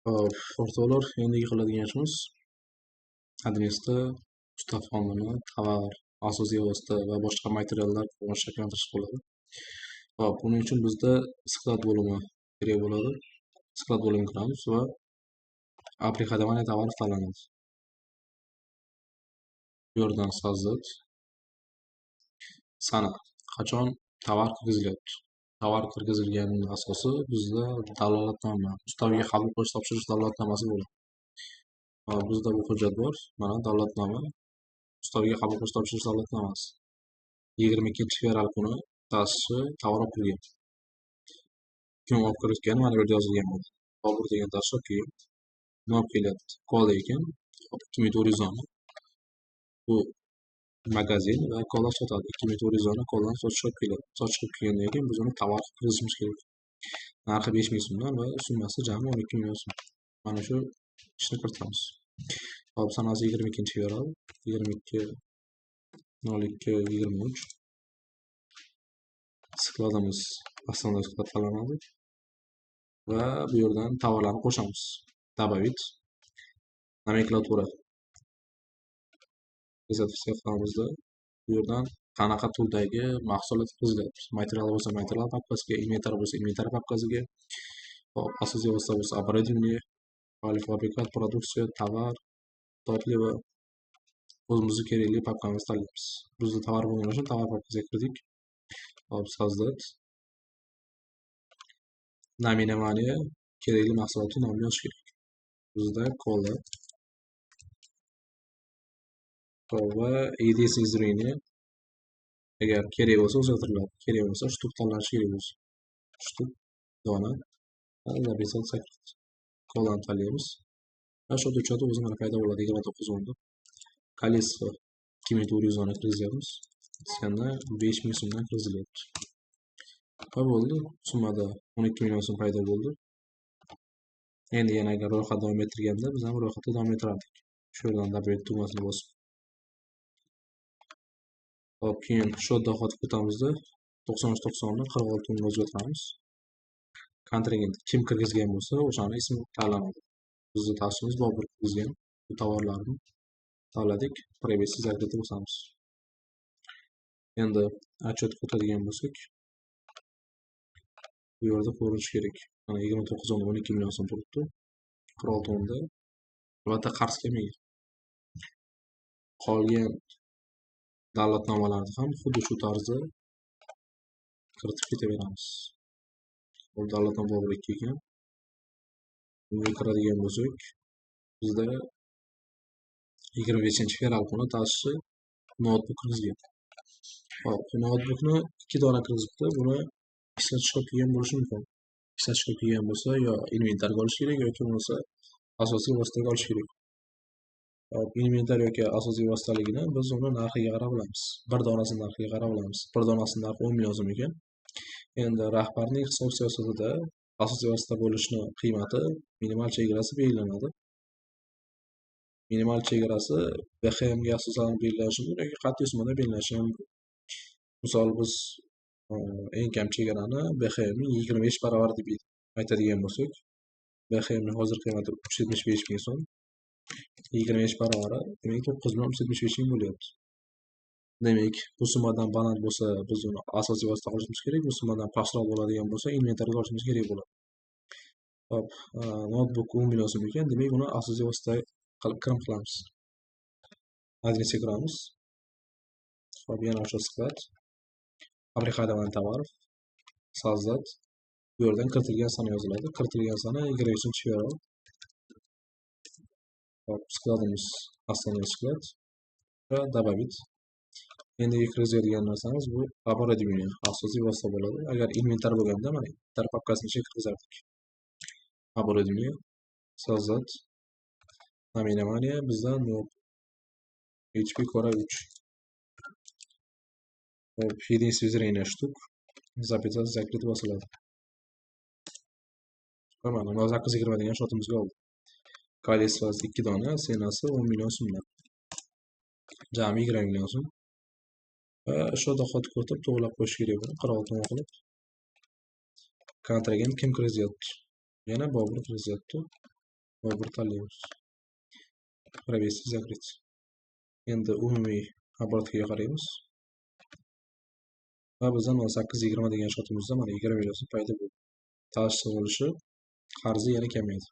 Hop, o'rtoqlar, endigi qiladigan ishimiz 1S'da ustav fondini tovar, asosiy vosita va boshqa materiallar bilan shakllantirish bo'ladi. Hop, buning uchun bizda склад bo'limi kerak bo'ladi. Склад bo'limiga kiramiz va обриходование товаров tanlanadi. Bu yerdan создать, sana, qachon tovar kirgizilyapti. Tovar kirgizilganining asosi bizda dalolatnoma, ustavga qabul qilish topshirish dalolatnomasi bo'ladi. Hop, bizda bu hujjat bor. Mana dalolatnoma, ustavga qabul qilish topshirish dalolatnomasi. 22 fevral kuni tashishi tovar olib kirgan. Kim olib kiritgani mana bu yerda yozilgan bo'ladi. Bobur degan tashish olib kelgan. Nima olib kelyapti? Kola ekan. Hop, 2400 dona. Bu magazin va kola sotadi. 2400 dona kolani sotishga olib keladi. Sotishga olib kelgandan keyin biz uni tovar qilib kirgizishimiz kerak. Narxi 5000 so'mdan va summasi jami 12 million so'm. Mana shu ishni kiritamiz. Hop, sanasi 22 fevral, 22.02.23. Склад imiz основной склад tanlanadi va bu yerdan tovarlarni qo'shamiz. Добавить, номенклатура qilamiz-da, bu yerdan qanaqa turdagi mahsulot kirgizilyapti. Material bo'lsa, material papkasiga, inventar bo'lsa, inventar papkasiga, hop, asosiy vosita bo'lsa, оборудование, полуфабрикат, продукция, tovar, топливо, o'zimizga kerakli papkamizni tanlaymiz. Bizda tovar bo'lgani uchun tovar papkasiga kirdik. Hop, создать. Наименование, kerakli mahsulotni nomini yozish kerak. Bizda kola. Hop, va единица измерения agar kerak bo'lsa, o'zgartiriladi. Kerak bo'lsa, штук tanlanishi kerak bo'lsa. Штук, dona, записать, закрыть. Kolani tanlaymiz. Va shu учет o'zi mana paydo bo'ladi 29.10da. Количество 2400 dona kirgizyapmiz. Цена 5000 so'mdan kirgizilyapti. Va bo'ldi. Summada 12 million so'm paydo bo'ldi. Endi yana agar ro'yxat davom ettirganda, biz ham ro'yxatda davom ettirardik. Shu yerdan добавить tugmasini bosib. Hop, keyin счет доход o'tamizda 93.90 ni 46 ga o'zgartiramiz. Kontragent kim kirgizgan bo'lsa, o'shani ismi tanlanadi. Bizni tashimiz Bobur kirgizgan bu tovarlarni tanladik. Провести, закрыть bosamiz. Endi отчет ga o'tadigan bo'lsak, bu yerda ko'rinishi kerak. Mana 29 o'n 12 million so'm turibdi. 46 o'nda albatta qarz kelmagan. Qolgan dalolatnomalarni ham xuddi shu tarzda kiritib ketaveramiz. Bu dalolatnoma Boburga ekan. Bunga kiradigan bo'lsak, bizda 25 fevral kuni tashishi noutbuk kirgizgan. Hop, noutbukni ikki dona kirgizibdi. Buni ishlatishga kelgan bo'lishi mumkin. Ishlatishga kelgan bo'lsa, yo inventarga olish kerak yoki bo'lmasa asosiy vositaga olish kerak. Hop, inventar yoki asosiy vositaligini biz uni narxiga qarab bilamiz. Bir donasini narxiga qarab bilamiz. Bir donasini narxi 10 million so'm ekan. Endi rahbarning hisob siyosatida asosiy vosita bo'lishni qiymati minimal chegarasi belgilanadi. Minimal chegarasi BHMga asosan belgilanishi mumkin yoki qat'iy summada belgilanishi ham mumkin. Misol, biz eng kam chegarani BHMning 25 barobar deb aytadigan bo'lsak, BHMning hozirgi qiymati 375 ming so'm. 25 barobar, demak, 9 million 375 ming bo'lyapti. Demak, bu summadan baland bo'lsa, biz uni asosiy vosita qilishimiz kerak, bu summadan pastroq bo'ladigan bo'lsa, inventarga olishimiz kerak bo'ladi. Hop, noutbuk 10 million so'm ekan, demak, uni asosiy vosita qilib kirim qilamiz. Adresga kiramiz. Hop, yana o'sha склад. Обриходование товаров. Создать. Bu yerdan kiritilgan sana yoziladi. Kiritilgan sana 25 fevral. Hop, склад imiz основной склад va добавить. Endi kirgizadigan narsamiz bu оборудование, asosiy vosita bo'ladi. Agar inventar bo'lganda, mana inventar papkasini ichiga kirgizardik. Оборудование, создать, наименование bizda HP Core 3. Hop, единица измерения штук, записать, закрыть bosiladi. Va mana 0820 degan счет imizga oldi. Количество si 2 dona, цена si 10 million so'mdan. Jami 20 million so'm. Va shu dohot o'tib to'g'rilab qo'yish kerak buni 46 qilib. Kontragent kim kirgizyapti? Yana Bobur kirgizyapti. Выбор tanlaymiz. Провести, закрыть. Endi umumiy оборотga qaraymiz. Va bizda 0,820 degan счёт imizda mana 20 million so'm paydo bo'ldi. Tashqi bo'lishi qarzi yana kamaydi.